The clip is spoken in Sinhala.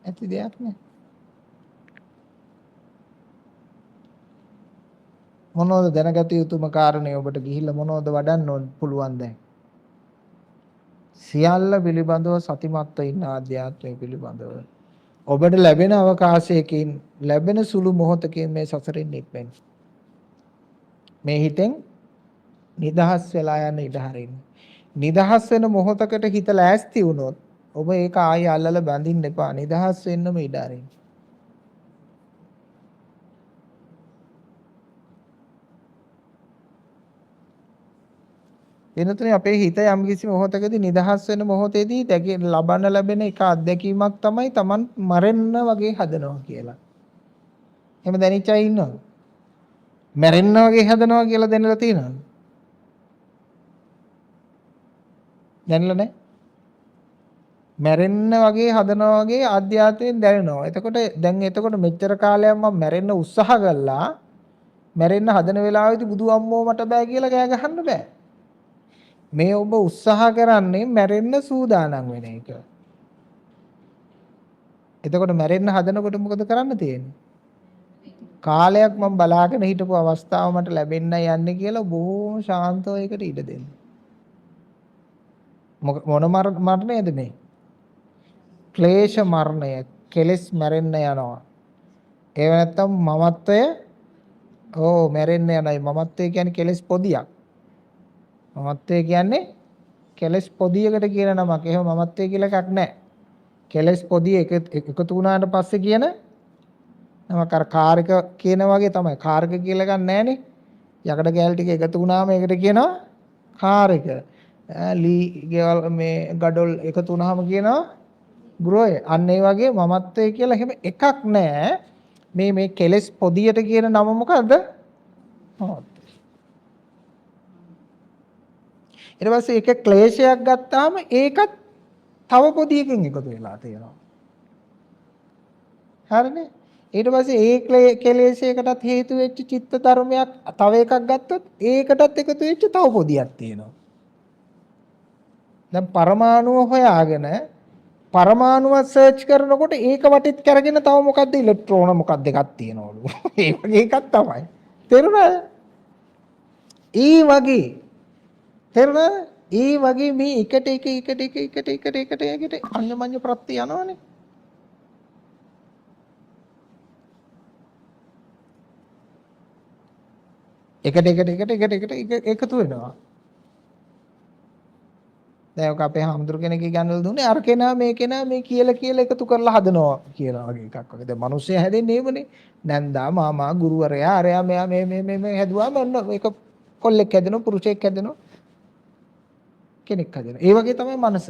ඇති දෙයක් නෑ. මොනවද දැනගත යුතුම කාරණේ ඔබට ගිහිල්ලා මොනවද වඩන්න ඕන පුළුවන් දැන්? සියල්ල පිළිබඳව සතිමත්ව ඉන්න ආධ්‍යාත්මය පිළිබඳව. ඔබට ලැබෙන අවකාශයකින් ලැබෙන සුළු මොහොතකින් මේ සසරින් නික්මෙන්න. මේ හිතෙන් නිදහස් වෙලා යන්න ඉඩ හරින්න. නිදහස් වෙන මොහොතකට හිත ලෑස්ති වුණොත් ඔබ ඒක ආයෙ අල්ලලා බඳින්න එපා. නිදහස් වෙන්නම ඉඩ අරින්න. වෙනතුනේ අපේ හිත යම්කිසි මොහොතකදී නිදහස් වෙන මොහොතේදී ලබන්න ලැබෙන එක අත්දැකීමක් තමයි Taman මරෙන්න වගේ හදනවා කියලා. එහෙම දැනෙච්ච අය ඉන්නවද? මැරෙන්න වගේ හදනවා කියලා දැනලා තියෙනවද? දැනලා නැහැ. මැරෙන්න වගේ හදනවා වගේ ආධ්‍යාත්මයෙන් දැනෙනවා. එතකොට දැන් එතකොට මෙච්චර කාලයක් මම මැරෙන්න උත්සාහ කළා. මැරෙන්න හදන වෙලාවෙදි බුදු අම්මෝ මට බෑ කියලා කෑ ගහන්න බෑ. මේ ඔබ උත්සාහ කරන්නේ මැරෙන්න සූදානම් වෙන එක. එතකොට මැරෙන්න හදනකොට මොකද කරන්න තියෙන්නේ? කාලයක් මම බලාගෙන හිටපු අවස්ථාව මට ලැබෙන්න යන්නේ කියලා බොහෝම ශාන්තව ඒකට ඉඩ දෙන්න. මොන මරණයද මේ? ක්ලේශ මරණය, කෙලෙස් මැරෙන්න යනවා. ඒව නැත්තම් මමත්වය ඕ මැරෙන්න යනයි. මමත්වය කියන්නේ කෙලෙස් පොදියක්. මමත්වය කියන්නේ කෙලෙස් පොදියකට කියන නමක්. එහෙම මමත්වය කියලා එකක් නැහැ. කෙලෙස් පොදිය එකතු වුණාට පස්සේ කියන නමක්. අර කාරක කියන වගේ තමයි. කාරක කියලා එකක් නැහනේ. යකඩ කෑලි ටික එකතු වුණාම ඒකට කියනවා කාරක. ලී ගෙවල් මේ ගඩොල් එකතු වුණාම කියනවා ගෘහය. අන්න ඒ වගේ මමත්වය කියලා එහෙම එකක් නෑ. මේ මේ කෙලෙස් පොදියට කියන නම මොකද්ද? මමත්වය. ඊට පස්සේ ඒක ක්ලේශයක් ගත්තාම ඒකත් තව පොදියකින් එකතු වෙලා තියෙනවා. හරිනේ? ඊට පස්සේ ඒ කෙලේශයකටත් හේතු වෙච්ච චිත්ත ධර්මයක් තව එකක් ගත්තොත් ඒකටත් එකතු වෙච්ච තව පොදියක් තියෙනවා. දැන් පරමාණුව හොයාගෙන පරමාණුව සර්ච් කරනකොට ඒක වටෙත් කරගෙන තව මොකද්ද ඉලෙක්ට්‍රෝන මොකද්ද එකක් තියෙනවලු. ඒ වගේ එකක් තමයි. තේරුණාද? ඒ වගේ තේරුණාද? ඒ වගේ මේ එකට එක එකට එක එකට එකට එකට එකට අඤ්ඤමඤ්ඤ ප්‍රත්‍ය යනවනේ. එකට එකට එකට එකට එකට එකතු වෙනවා. දැන් ඔක අපේ හාමුදුරු කෙනෙක් ඉගන්වලා දුන්නේ අර කෙනා මේ කෙනා මේ කියලා කියලා එකතු කරලා හදනවා කියලා වගේ එකක් වගේ. දැන් මිනිස්සු හැදෙන්නේ එහෙමනේ. නැන්දා මාමා ගුරුවරයා අරයා මෙයා මේ මේ මේ මේ හැදුවාම ඔන්න ඒක කොල්ලෙක් හැදෙනවා, පුරුෂයෙක් හැදෙනවා, කෙනෙක් හැදෙනවා. ඒ වගේ තමයි මනස.